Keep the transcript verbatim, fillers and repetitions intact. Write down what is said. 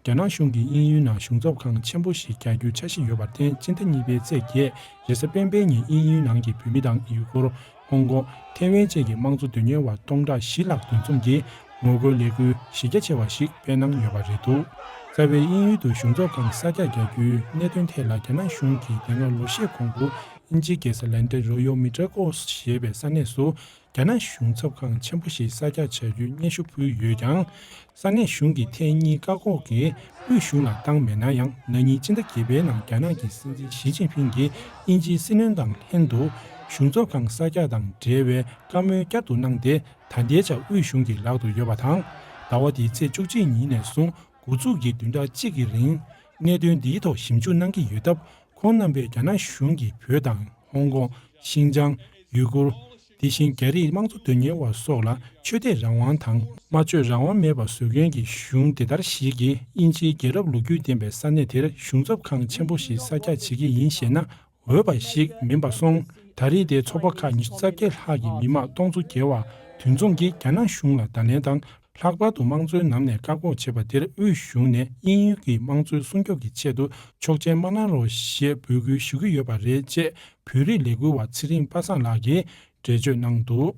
རྒྱ་ནག་གཞུང་གིས་དབྱིན་ཡུལ་ནང་གཞུང་ཚབ་ཁང་ཆེན་པོ་ཞིག་རྒྱག་རྒྱུའི་འཆར་གཞི་ཡོད་པར་བརྟེན། སྤྱི་ཟླ་གཉིས་པའི་ཚེས་བརྒྱད་རེས་གཟའ་སྤེན་པའི་ཉིན་དབྱིན་ཡུལ་ནང་གི་བོད་མི་དང་ཡུ་གུར། ཧོང་ཀོང་། ཐེ་ཝན་བཅས་ཀྱི་དམངས་གཙོ་དོན་གཉེར་བ་སྟོང་ཕྲག་བཞི་ལྷག་འདུ་འཛོམས་ཀྱིས་ངོ་རྒོལ་ལས་འགུལ་གཞི་རྒྱ་ཆེ་བ་ཞིག་སྤེལ་གནང་ཡོད་པ་རེད་འདུག་རྩ་བའི་དབྱིན་ཡུལ་དུ་གཞུང་ཚབ་ཁང་གསར་རྒྱག་རྒྱག་རྒྱུའི་གནད་དོན་ཐད་ལ། རྒྱ་ནག་གཞུང་གིས་དེ་སྔ་ལོ་ཤས་གོང་དུ་དབྱིན་ཇིའི་རྒྱལ་ས་ལན་ཀྲན་རོ་ཡོལ་མི་ཏྲ་ཀོ་ཞེས་པའི་ས་གནས་སུ་རྒྱ་ནག་གཞུང་ཚབ་ཁང་ཆེན་པོ་ཞིག་གསར་རྒྱག་བྱ་རྒྱུའི་སྙན་ཞུ་ཕུལ་ཡོད་ཀྱང་། ས་གནས་གཞུང་གིས་ཐེངས་གཉིས་བཀག་འགོག་གིས་དབུས་གཞུང་ལ་བཏང་མེད་ན་ཡང་། ན་ནིང་སྤྱི་ཟླ་བརྒྱད་པའི་ནང་རྒྱ་ནག་གི་སྲིད་འཛིན་ཞི་ཅིན་ཕིང་གིས་དབྱིན་ཇིའི་སྲིད་བློན་དང་ལྷན་དུ་གཞུང་ཚབ་ཁང་གསར་རྒྱག་དང་འབྲེལ་བའི་བཀའ་མོལ་བསྐྱར་དུ་གནང་སྟེ། ད་ལྟའི་ཆར་དབུས་གཞུང་གི་ལག་ཏུ་ཡོད་པ་དང་། ཟླ་བ་འདིའི་ཚེས་བཅུ་གཅིག་ཉིན་ནས་བཟུང་འགོ་འཛུགས་ཀྱིས་བདུན་ཕྲག་གཅིག་གི་རིང་གནད་དོན་འདིའི་ཐོག་ཞིབ་འཇུག་གནང་གི་ཡོད་སྟབས། ཁོང་རྣམ་པས་རྒྱ་ནག་གཞུང་གིས་བོད་དང་ཧོང་ཀོང་། ཤིན་ཅང་། ཡུ་གུར། དེ་བཞིན་རྒྱ་རིགས་དམངས་གཙོ་དོན་གཉེར་བ་སོགས་ལ་ཆོས་དད་རང་དབང་དང་སྨྲ་བརྗོད་རང་དབང་མེད་པར་བཟོ་མཁན་གྱི་གཞུང་དེ་ལྟར་ཞིག་གིས་དབྱིན་ཇིའི་རྒྱལ་རབས་ལོ་རྒྱུས་ལྡན་པའི་ས་གནས་དེར་གཞུང་ཚབ་ཁང་ཆེན་པོ་ཞིག་གསར་རྒྱག་བྱེད་ཀྱི་ཡིན་ཞེ་ན། འོས་པ་ཞིག་མིན་པར་སོང་། ད་རེས་དེའི་ཚོགས་པ་ཁག་ཉི་ཤུ་རྩ་བརྒྱད་ལྷག་གི་མི་མང་སྟོང་ཚོ་བརྒལ་བ་འདུ་འཛོམས་ཀྱིས་རྒྱ་ནག་གཞུང་ལ་བརྡ་ལན་དང་། ལྷག་པར་དུ་དམངས་གཙོའི་ནང་ནས་བཀག་འགོག་བྱས་པ་དེར་དབུས་གཞུང་ནས་དབྱིན་ཡུལ་གྱི་དམངས་གཙོའི་སྲུང་སྐྱོབ་ཀྱི་ཆེད་དུ་ཆོག་མཆན་མ་གནང་རོགས་ཞེས་འབོད་སྐུལ་ཞུ་གི་ཡོད་པ་རེད་ཅེས་བོད་རིགས་ལས་འགུལ་བ་ཚེ་རིང་པ་སངས་ལགས་ཀྱིས་འགྲེལ་བརྗོད་གནང་འདུག